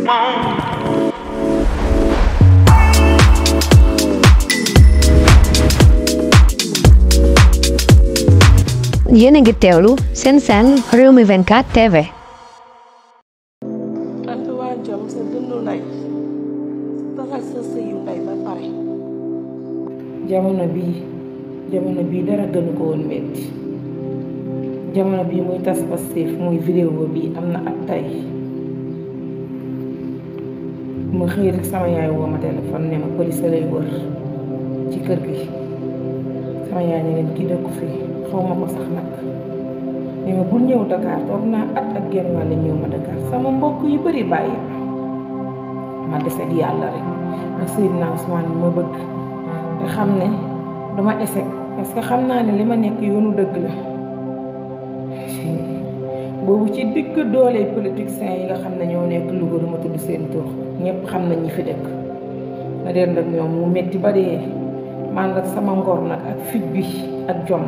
yéen a ngi teewlu seen Rewmi 24 TV. ante waa jom sa dëndu nday taxal sa sëyu nday ba pare. jamono bii dara gënu ko woon metti jamono bii muy tas Pastef muy vidéo bi am na ak tey ma xëy rek sama yaay woo ma téléphone ne ma police lay wër ci kër gi sama yaay ne leen kii dëkku fi xaw ma ko sax nag ne ma bul ñëw Dakar toog naa at ak genn wàll ñëw ma Dakar sama mbokk yu bari bàyyi ma des ak yàlla rek ak Seydina Ousmane ma bëgg te xam ne dama échec parce que xam naa ne li ma nekk yoonu dëgg la boobu ci digg doole politiciens yi nga xam ne ñoo nekk Louga du ma tudd seen tur ñëpp xam nañ ñi fi dëkk ma dend ak ñoom mu metti ba dee man nag sama ngor nag ak fit bi ak jom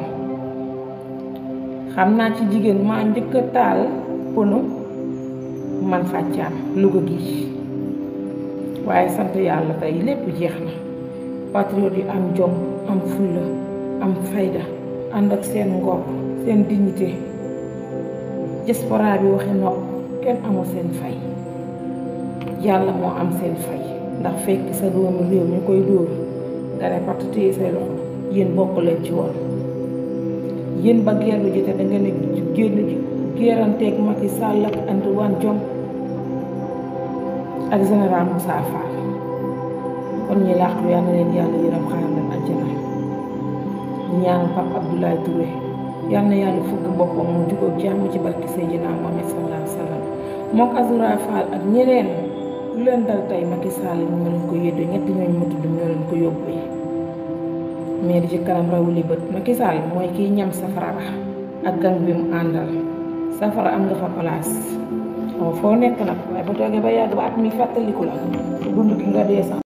xam naa ci jigéen maa njëkk a taal pono man fàccaam Louga gi waaye sant yàlla tey lépp jeex na patriote yi am jom am fulla am fayda ànd ak seen ngor seen dignité diaspora bi waxe nopp kenn amul seen fay yàlla moo am seen fay ndax fekk sa doomu réew ñu koy dóor nga ne part téye say loxo yéen bokk leen ci woon yéen ba geer lu jotee da ngeen a génn géeranteeg Macky Sall ak Antoine Diome ak général Moussa Fall kon ñi làqu yal na leen yàlla yërëm xaaral leen àjjana ñaan Pape Abdoulaye Touré yal na yàlla fukk boppam mu jugóog jàmm ci barki Seydina Mohamed sallallahu alayhi wa sallam mook Azoura Fall ak ñeneen lu leen dal tey Macky Sall ñu leen ko yëddu ñetti ñooñu ma tudd ñoo leen ko yóbbu yi mais di ci kanam rawuli bët Macky Sall mooy kiy ñam safara ak gang bi mu àndal safara am nga fa place foo nekk nag waaye ba toogee ba yàgg ba at mi fàttaliku la dund gi nga dee sax